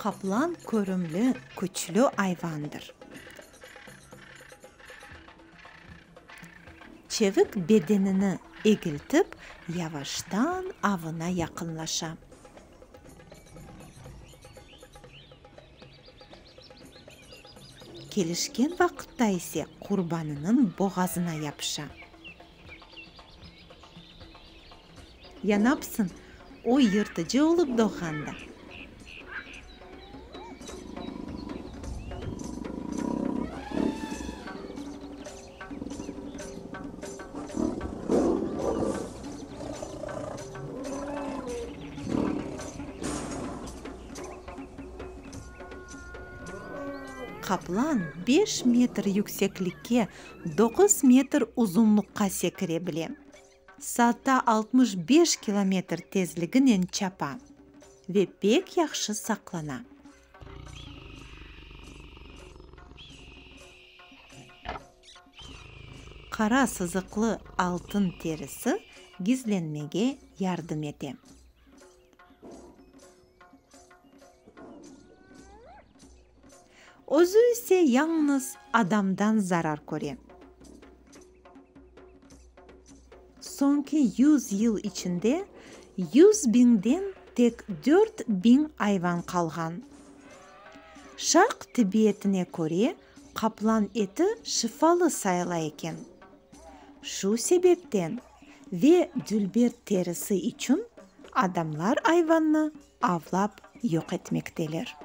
Qaplan körümli, küçlü ayvandır. Çevik bedenini egiltip, yavaştan avına yaqınlaşa. Kelişken vaqıtta ise qurbanınıñ boğazına yapışa. Ya napsın, o yırtıcı olıp doğğan da. Qaplan beş metr yükseklikke, doquz metr uzunlıqqa sekire bile. Saatta 65 kilometr tezliginen çapa ve pek yahşı saqlana. Qara sızıqlı altın terisi gizlenmege yardım ete. Özü ise yañnız adamdan zarar köre. Soñki yüz yıl içinde yüz biñden tek 4000 ayvan qalğan. Şarq tibbiyetine köre, qaplan eti şifalı sayıla eken. Şu sebepten ve dülber terisi içün adamlar ayvannı avlap yoq etmekteler.